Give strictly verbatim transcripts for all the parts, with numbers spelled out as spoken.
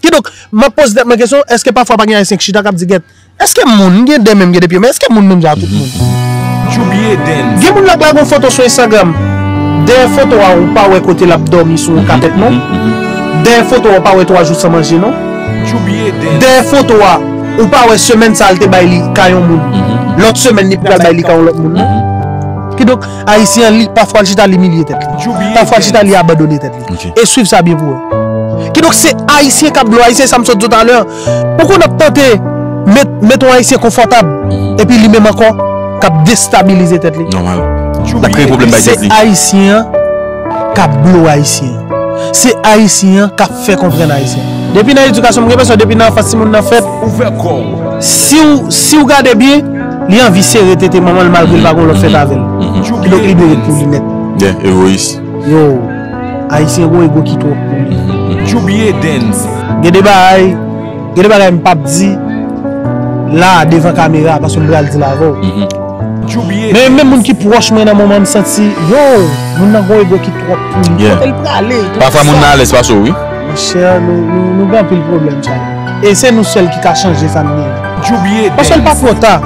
Kidonk, m ap poze tèt mwen kesyon, èske pafwa pa gen Ayisyen k chita k ap di, "Gèt, èske moun gen de menm, gen de pye, men èske moun menm jan ak tout moun?" Gen moun la k lage yon foto sou Instagram, dèyè foto a, ou pa wè kote l ap dòmi sou yon kapèt, non? Dèyè foto a, ou pa wè twa jou san manje, non? Dèyè foto a, ou pa wè semèn sa a l te bay li kay yon moun. Lòt semèn, li pral bay li kay yon lòt moun, non? Kidonk, Ayisyen an, li, pafwa l chita, li imilye tèt li. Pafwa l chita, li abandone tèt li. E swiv sa byen pou wè. Kidonk, se Ayisyen k ap blo Ayisyen, sa m sot di w talè. Ou konn ap tante met, met yon Ayisyen konfòtab, epi li menm ankò k ap destabilize tèt li. Nòmal. L ap kreye pwoblèm bay tèt li. Se Ayisyen an k ap blo Ayisyen an. Se Ayisyen an k ap fè konprann Ayisyen an. Depi nan edikasyon, m gen enpresyon, depi nan anfans, timoun nan fèt, si w, si w gade byen, li anvi sere tete manman l malgre l pa gen lòt fèt avè l. Kidonk, li dwe ret pou li nèt. Yeah, egoyis. Yo, Ayisyen gon ego ki twòp pou li. Djoubie Dens. Gen de bagay, gen de bagay m p ap di la devan kamera paske m pral di l avè w. Men menm moun ki pwòch mwen nan moman m santi, yo, moun nan gon ego ki twòp pou li. Yeah. Kote l prale? Pafwa moun nan alèz pase w, wi. Monchè, nou, nou, nou gen anpil pwoblèm, Charles. E se nou sèl ki ka chanje sa n genyen. Paske l pa twò ta.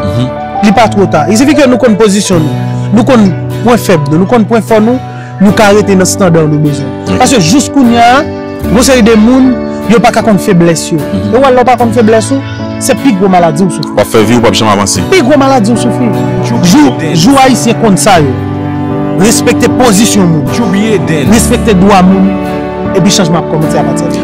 Li pa twò ta. Il sifi ke nou konn pozisyon nou. Nou konn pwen fèb nou. Nou konn pwen fò nou. Nou ka rete nan estanda nou bezwen. Paske jis kounye a, gon seri de moun, yo pa ka konn feblès yo. E w wè lè w pa konn feblès ou, se pi gwo maladi w soufri. W ap fè vi w, w p ap janm avanse. Pi gwo maladi w soufri. Jou, jou Ayisyen konn sa yo. Respekte pozisyon moun. Respekte dwa moun. Epi chanjman ap kòmanse apati de